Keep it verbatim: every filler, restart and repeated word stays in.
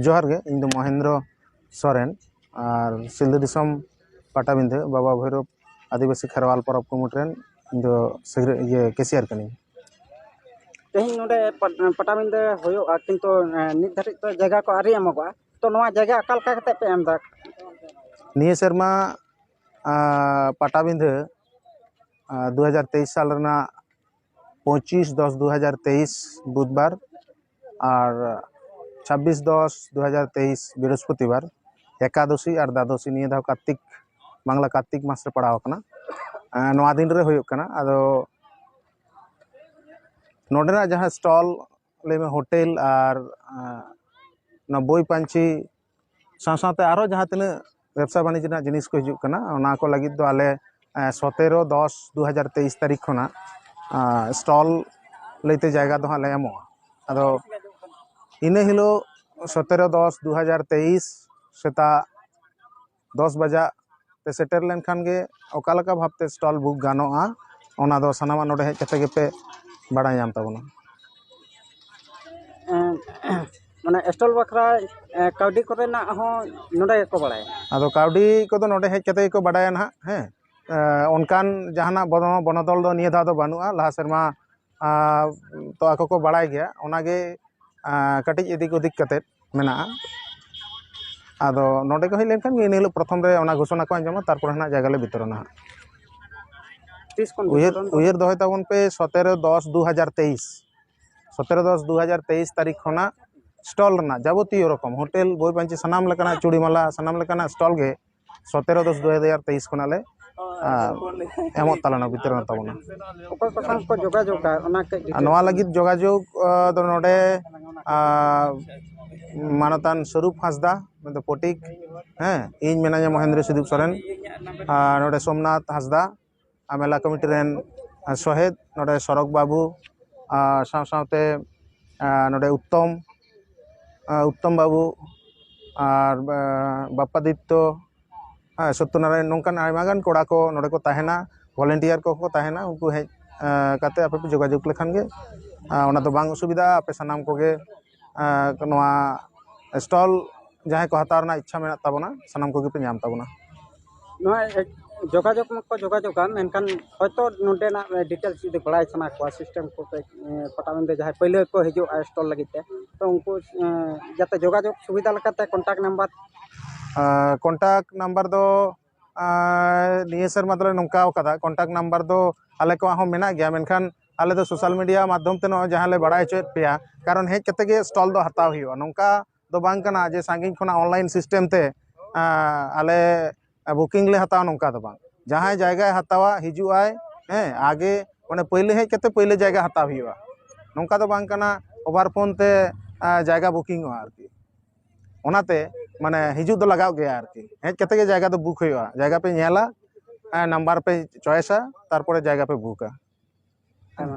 ᱡᱚᱦᱟᱨ ᱜᱮ, ᱤᱧ ᱫᱚ ᱢᱚᱦᱮᱱᱫᱨᱚ ᱥᱚᱨᱮᱱ, ᱟᱨ ᱥᱤᱞᱫᱟᱹ ᱫᱤᱥᱚᱢ ᱯᱟᱴᱟᱵᱤᱸᱫᱷᱟᱹ ᱵᱟᱵᱟ ᱵᱷᱳᱭᱨᱳᱵ ᱟᱹᱫᱤᱵᱟᱹᱥᱤ ᱠᱷᱮᱨᱣᱟᱞ ᱯᱚᱨᱚᱵᱽ ᱠᱚᱢᱤᱴᱤ ᱨᱮᱱ ᱤᱧ ᱫᱚ ᱥᱮᱠᱨᱮ-, ᱤᱭᱟᱹ, ᱠᱮᱥᱤᱭᱟᱨ ᱠᱟᱹᱱᱟᱹᱧ᱾ ᱛᱮᱦᱮᱧ ᱱᱚᱰᱮ ᱯᱟᱴ- ᱯᱟᱴᱟᱵᱤᱸᱫᱷᱟᱹ ᱦᱩᱭᱩᱜᱼᱟ, ᱠᱤᱱᱛᱩ ᱱᱤᱛ ᱫᱷᱟᱹᱨᱤᱡ ᱛᱮ ᱡᱟᱭᱜᱟ ᱠᱚ ᱟᱹᱣᱨᱤ ᱮᱢᱚᱜᱚᱜᱼᱟ᱾ ᱛᱚ ᱱᱚᱣᱟ ᱡᱟᱭᱜᱟ ᱚᱠᱟ ᱞᱮᱠᱟ ᱠᱟᱛᱮ ᱯᱮ ᱮᱢ ᱮᱫᱟ? ᱱᱤᱭᱟᱹ ᱥᱮᱨᱢᱟ ᱟᱸ, ᱯᱟᱴᱟᱵᱤᱸᱫᱷᱟᱹ ᱟᱸ, ᱫᱩ ᱦᱟᱡᱟᱨ ᱛᱮᱭᱤᱥ ᱥᱟᱞ ᱨᱮᱱᱟᱜ ᱯᱚᱸᱪᱤᱥ ᱫᱚᱥ ᱫᱩ ᱦᱟᱡᱟᱨ ᱛᱮᱭᱤᱥ ᱵᱩᱫᱷᱵᱟᱨ ᱟᱨ ᱪᱷᱟᱵᱵᱤᱥ ᱫᱚᱥ ᱫᱩ ᱦᱟᱡᱟᱨ ᱛᱮᱭᱤᱥ ᱵᱨᱤᱦᱚᱥᱯᱚᱛᱤᱵᱟᱨ ᱮᱠᱟᱫᱚᱥᱤ ᱟᱨ ᱫᱟᱫᱚᱥᱤ ᱱᱤᱭᱟᱹ ᱫᱷᱟᱣ ᱠᱟᱨᱛᱤᱠ, ᱵᱟᱝᱞᱟ ᱠᱟᱨᱛᱤᱠ ᱢᱟᱥ ᱨᱮ ᱯᱟᱲᱟᱣ ᱟᱠᱟᱱᱟ᱾ ᱟᱸ, ᱱᱚᱣᱟ ᱫᱤᱱ ᱨᱮ ᱦᱩᱭᱩᱜ ᱠᱟᱱᱟ᱾ ᱟᱫᱚ ᱱᱚᱰᱮᱱᱟᱜ ᱡᱟᱦᱟᱸ ᱥᱴᱚᱞ ᱞᱟᱹᱭ ᱢᱮ, ᱦᱳᱴᱮᱞ ᱟᱨ ᱟᱸ, ᱚᱱᱟ ᱵᱳᱭ ᱯᱟᱹᱧᱪᱤ ᱥᱟᱶ ᱥᱟᱶᱛᱮ ᱟᱨᱦᱚᱸ ᱡᱟᱦᱟᱸ ᱛᱤᱱᱟᱹᱜ ᱵᱮᱵᱽᱥᱟ ᱵᱟᱹᱱᱤᱡᱽ ᱨᱮᱱᱟᱜ ᱡᱤᱱᱤᱥ ᱠᱚ ᱦᱤᱡᱩᱜ ᱠᱟᱱᱟ, ᱚᱱᱟ ᱠᱚ ᱞᱟᱹᱜᱤᱫ ᱫᱚ ᱟᱞᱮ ᱥᱚᱛᱮᱨᱚ ᱫᱚᱥ ᱫᱩ ᱦᱟᱡᱟᱨ ᱛᱮᱭᱤᱥ ᱛᱟᱹᱨᱤᱠᱷ ᱠᱷᱚᱱᱟᱜ ᱥᱴᱚᱞ ᱞᱟᱹᱭᱛᱮ ᱡᱟᱭᱜᱟ ᱫᱚ ᱦᱟᱸᱜ ᱞᱮ ᱮᱢᱚᱜᱼᱟ᱾ ᱟᱫᱚ ᱤᱱᱟᱹ ᱦᱤᱞᱳᱜ ᱥᱚᱛᱮᱨᱚ ᱫᱚᱥ ᱫᱩ ᱦᱟᱡᱟᱨ ᱛᱮᱭᱤᱥ ᱥᱮᱛᱟᱜ ᱫᱚᱥ ᱵᱟᱡᱟᱜ ᱯᱮ ᱥᱮᱴᱮᱨ ᱞᱮᱱᱠᱷᱟᱱ ᱜᱮ ᱚᱠᱟ ᱞᱮᱠᱟ ᱵᱷᱟᱵᱽᱛᱮ ᱥᱴᱚᱞ ᱵᱩᱠ ᱜᱟᱱᱚᱜᱼᱟ, ᱚᱱᱟ ᱫᱚ ᱥᱟᱱᱟᱢᱟᱜ ᱱᱚᱰᱮ ᱦᱮᱡ ᱠᱟᱛᱮ ᱜᱮᱯᱮ ᱵᱟᱲᱟᱭ ᱧᱟᱢ ᱛᱟᱵᱚᱱᱟ᱾ ᱮᱸ, ᱢᱟᱱᱮ ᱥᱴᱚᱞ ᱵᱟᱠᱷᱨᱟ ᱮᱸ, ᱠᱟᱹᱣᱰᱤ ᱠᱚᱨᱮᱱᱟᱜ ᱦᱚᱸ ᱱᱚᱰᱮ ᱜᱮᱠᱚ ᱵᱟᱲᱟᱭᱟ? ᱟᱫᱚ ᱠᱟᱹᱣᱰᱤ ᱠᱚᱫᱚ ᱱᱚᱰᱮ ᱦᱮᱡ ᱠᱟᱛᱮ ᱜᱮᱠᱚ ᱵᱟᱰᱟᱭᱟ ᱱᱟᱦᱟᱜ᱾ ᱦᱮᱸ, ᱮᱸ, ᱚᱱᱠᱟᱱ ᱡᱟᱦᱟᱱᱟᱜ ᱵᱚᱱᱚ- ᱵᱚᱱᱚᱫᱚᱞ ᱫᱚ ᱱᱤᱭᱟᱹ ᱫᱷᱟᱣ ᱫᱚ ᱵᱟᱹᱱᱩᱜᱼᱟ᱾ ᱞᱟᱦᱟ ᱥᱮᱨᱢᱟ ᱟᱸ, ᱛᱚ ᱟᱠᱚ ᱠᱚ ᱵᱟᱲᱟᱭ ᱜᱮᱭᱟ, ᱚᱱᱟᱜᱮ ᱟᱸ, ᱠᱟᱹᱴᱤᱡ ᱮᱫᱤᱠ ᱳᱫᱤᱠ ᱠᱟᱛᱮᱫ ᱢᱮᱱᱟᱜᱼᱟ᱾ ᱟᱫᱚ ᱱᱚᱰᱮ ᱠᱚ ᱦᱮᱡ ᱞᱮᱱᱠᱷᱟᱱ ᱜᱮ ᱤᱱᱟᱹ ᱦᱤᱞᱳᱜ ᱯᱨᱚᱛᱷᱚᱢ ᱨᱮ ᱚᱱᱟ ᱜᱷᱳᱥᱚᱱᱟ ᱠᱚ ᱟᱸᱡᱚᱢᱟ, ᱛᱟᱨᱯᱚᱨᱮ ᱱᱟᱜ ᱡᱟᱭᱜᱟ ᱞᱮ ᱵᱤᱛᱚᱨᱚᱱᱟ ᱦᱟᱸᱜ᱾ ᱛᱤᱥ ᱠᱷᱚᱱ ᱩᱭᱦᱟᱹᱨ ᱵᱤᱛᱚᱨᱚᱱ ᱫᱚ? ᱩᱭᱦᱟᱹᱨ ᱫᱚᱦᱚᱭ ᱛᱟᱵᱚᱱ ᱯᱮ, ᱥᱚᱛᱮᱨᱚ ᱫᱚᱥ ᱫᱩ ᱦᱟᱡᱟᱨ ᱛᱮᱭᱤᱥ, ᱥᱚᱛᱮᱨᱚ ᱫᱚᱥ ᱫᱩ ᱦᱟᱡᱟᱨ ᱛᱮᱭᱤᱥ ᱛᱟᱹᱨᱤᱠᱷ ᱠᱷᱚᱱᱟᱜ ᱥᱴᱚᱞ ᱨᱮᱱᱟᱜ ᱡᱟᱵᱚᱛᱤᱭᱚ ᱨᱚᱠᱚᱢ ᱦᱳᱴᱮᱞ, ᱵᱳᱭ ᱯᱟᱹᱧᱪᱤ, ᱥᱟᱱᱟᱢ ᱞᱮᱠᱟᱱᱟᱜ ᱪᱩᱲᱤ ᱢᱟᱞᱟ, ᱥᱟᱱᱟᱢ ᱞᱮᱠᱟᱱᱟᱜ ᱥᱴᱚᱞ ᱜᱮ ᱥᱚᱛᱮᱨᱚ ᱫᱚᱥ ᱫᱩ ᱦᱟᱡᱟᱨ ᱛᱮᱭᱤᱥ ᱠᱷᱚᱱᱟᱜ ᱞᱮ ᱟᱨ ᱮᱢᱚᱜ ᱛᱟᱞᱟᱝᱟ, ᱵᱤᱛᱚᱨᱚᱱ ᱛᱟᱵᱚᱱᱟ᱾ ᱚᱠᱚᱭ ᱠᱚ ᱥᱟᱶ ᱠᱚ ᱡᱳᱜᱟᱡᱳᱜᱟ, ᱚᱱᱟ ᱠᱟᱹᱡ ᱟᱨ ᱱᱚᱣᱟ ᱞᱟᱹᱜᱤᱫ ᱡᱳᱜᱟᱡᱳᱜᱽ ᱟᱸ, ᱫᱚ ᱱᱚᱰᱮ ᱟᱸ, ᱢᱟᱱᱚᱛᱟᱱ ᱥᱚᱨᱩᱯ ᱦᱟᱸᱥᱫᱟ, ᱢᱮᱱᱫᱚ ᱯᱚᱴᱤᱠ, ᱦᱮᱸ, ᱤᱧ ᱢᱮᱱᱟᱧᱟ ᱢᱚᱦᱮᱱᱫᱨᱚ ᱥᱤᱫᱩᱯ ᱥᱚᱨᱮᱱ, ᱟᱨ ᱱᱚᱰᱮ ᱥᱳᱢᱱᱟᱛᱷ ᱦᱟᱸᱥᱫᱟ, ᱟᱨ ᱢᱮᱞᱟ ᱠᱚᱢᱤᱴᱤ ᱨᱮᱱ ᱥᱚᱦᱮᱫ, ᱱᱚᱰᱮ ᱥᱚᱨᱚᱠ ᱵᱟᱹᱵᱩ, ᱟᱨ ᱥᱟᱶ ᱥᱟᱶᱛᱮ ᱟᱨ ᱱᱚᱰᱮ ᱩᱛᱛᱚᱢ, ᱟᱨ ᱩᱛᱛᱚᱢ ᱵᱟᱹᱵᱩ, ᱟᱨ ᱟᱨ ᱵᱟᱯᱯᱟᱫᱤᱛᱛᱚ, ᱦᱮᱸ, ᱥᱚᱛᱛᱚᱱᱟᱨᱟᱭᱚᱱ, ᱱᱚᱝᱠᱟᱱ ᱟᱭᱢᱟ ᱜᱟᱱ ᱠᱚᱲᱟ ᱠᱚ ᱱᱚᱰᱮ ᱠᱚ ᱛᱟᱦᱮᱱᱟ, ᱵᱷᱚᱞᱮᱱᱴᱤᱭᱟᱨ ᱠᱚᱦᱚᱸ ᱠᱚ ᱛᱟᱦᱮᱱᱟ᱾ ᱩᱱᱠᱩ ᱦᱮᱡ ᱟᱸ, ᱠᱟᱛᱮ ᱟᱯᱮ ᱯᱮ ᱡᱳᱜᱟᱡᱳᱜᱽ ᱞᱮᱠᱷᱟᱱ ᱜᱮ ᱟᱸ, ᱚᱱᱟ ᱫᱚ ᱵᱟᱝ ᱚᱥᱩᱵᱤᱫᱷᱟᱜᱼᱟ᱾ ᱟᱯᱮ ᱥᱟᱱᱟᱢ ᱠᱚᱜᱮ ᱟᱸ, ᱱᱚᱣᱟ ᱥᱴᱚᱞ ᱡᱟᱦᱟᱸᱭ ᱠᱚ ᱦᱟᱛᱟᱣ ᱨᱮᱱᱟᱜ ᱤᱪᱪᱷᱟ ᱢᱮᱱᱟᱜ ᱛᱟᱵᱚᱱᱟ, ᱥᱟᱱᱟᱢ ᱠᱚᱜᱮ ᱯᱮ ᱧᱟᱢ ᱛᱟᱵᱚᱱᱟ᱾ ᱱᱚᱣᱟ ᱮ, ᱡᱳᱜᱟᱡᱳᱜᱽ ᱢᱟᱠᱚ ᱡᱳᱜᱟᱡᱳᱜᱟ, ᱢᱮᱱᱠᱷᱟᱱ ᱦᱚᱭᱛᱳ ᱱᱚᱰᱮᱱᱟᱜ ᱰᱤᱴᱮᱞᱥ ᱡᱩᱫᱤ ᱵᱟᱲᱟᱭ ᱥᱟᱱᱟ ᱠᱚᱣᱟ, ᱥᱤᱥᱴᱮᱢ ᱠᱚ ᱠᱟᱹᱡ, ᱮ, ᱯᱟᱴᱟ ᱢᱮᱱᱛᱮ ᱡᱟᱦᱟᱸᱭ ᱯᱟᱹᱭᱞᱟᱹ ᱠᱚ ᱦᱤᱡᱩᱜᱼᱟ ᱥᱴᱚᱞ ᱞᱟᱹᱜᱤᱫ ᱛᱮ, ᱛᱚ ᱩᱱᱠᱩ, ᱮ, ᱡᱟᱛᱮ ᱡᱳᱜᱟᱡᱳᱜᱽ ᱥᱩᱵᱤᱫᱷᱟ ᱞᱮᱠᱟᱛᱮ ᱠᱚᱱᱴᱟᱠᱴ ᱱᱟᱢᱵᱟᱨ ᱠᱚᱱᱴᱟᱠᱴ ᱱᱟᱢᱵᱟᱨ ᱫᱚ ᱟᱨ ᱱᱤᱭᱟᱹ ᱥᱮᱨᱢᱟ ᱫᱚᱞᱮ ᱱᱚᱝᱠᱟ ᱟᱠᱟᱫᱟ, ᱠᱚᱱᱴᱟᱠᱴ ᱱᱟᱢᱵᱟᱨ ᱫᱚ ᱟᱞᱮ ᱠᱚᱣᱟᱜ ᱦᱚᱸ ᱢᱮᱱᱟᱜ ᱜᱮᱭᱟ, ᱢᱮᱱᱠᱷᱟᱱ ᱟᱞᱮ ᱫᱚ ᱥᱳᱥᱟᱞ ᱢᱤᱰᱤᱭᱟ ᱢᱟᱫᱽᱫᱷᱚᱢ ᱛᱮ ᱱᱚᱜᱼᱚᱭ ᱡᱟᱦᱟᱸ ᱞᱮ ᱵᱟᱲᱟᱭ ᱦᱚᱪᱚᱭᱮᱫ ᱯᱮᱭᱟ, ᱠᱟᱨᱚᱱ ᱦᱮᱡ ᱠᱟᱛᱮ ᱜᱮ ᱥᱴᱚᱞ ᱫᱚ ᱦᱟᱛᱟᱣ ᱦᱩᱭᱩᱜᱼᱟ, ᱱᱚᱝᱠᱟ ᱫᱚ ᱵᱟᱝ ᱠᱟᱱᱟ ᱡᱮ ᱥᱟᱺᱜᱤᱧ ᱠᱷᱚᱱᱟᱜ ᱚᱱᱞᱟᱭᱤᱱ ᱥᱤᱥᱴᱮᱢ ᱛᱮ ᱟᱸ, ᱟᱞᱮ ᱵᱩᱠᱤᱝ ᱞᱮ ᱦᱟᱛᱟᱣᱟ, ᱱᱚᱝᱠᱟ ᱫᱚ ᱵᱟᱝ᱾ ᱡᱟᱦᱟᱸᱭ ᱡᱟᱭᱜᱟᱭ ᱦᱟᱛᱟᱣᱟ, ᱦᱤᱡᱩᱜ ᱟᱭ, ᱦᱮᱸ, ᱟᱜᱮ ᱢᱟᱱᱮ ᱯᱟᱹᱭᱞᱟᱹ ᱦᱮᱡ ᱠᱟᱛᱮ ᱯᱟᱹᱭᱞᱟᱹ ᱡᱟᱭᱜᱟ ᱦᱟᱛᱟᱣ ᱦᱩᱭᱩᱜᱼᱟ, ᱱᱚᱝᱠᱟ ᱫᱚ ᱵᱟᱝ ᱠᱟᱱᱟ ᱳᱵᱷᱟᱨ ᱯᱷᱳᱱ ᱛᱮ ᱟᱸ, ᱡᱟᱭᱜᱟ ᱵᱩᱠᱤᱝᱚᱜᱼᱟ ᱟᱨᱠᱤ᱾ ᱚᱱᱟᱛᱮ ᱢᱟᱱᱮ ᱦᱤᱡᱩᱜ ᱫᱚ ᱞᱟᱜᱟᱣ ᱜᱮᱭᱟ ᱟᱨᱠᱤ, ᱦᱮᱡ ᱠᱟᱛᱮ ᱜᱮ ᱡᱟᱭᱜᱟ ᱫᱚ ᱵᱩᱠ ᱦᱩᱭᱩᱜᱼᱟ, ᱡᱟᱭᱜᱟ ᱯᱮ ᱧᱮᱞᱟ, ᱱᱟᱢᱵᱟᱨ ᱯᱮ ᱪᱚᱭᱮᱥᱟ, ᱛᱟᱨᱯᱚᱨᱮ ᱡᱟᱭᱜᱟ ᱯᱮ ᱵᱩᱠᱟ᱾ ᱟᱭᱢᱟ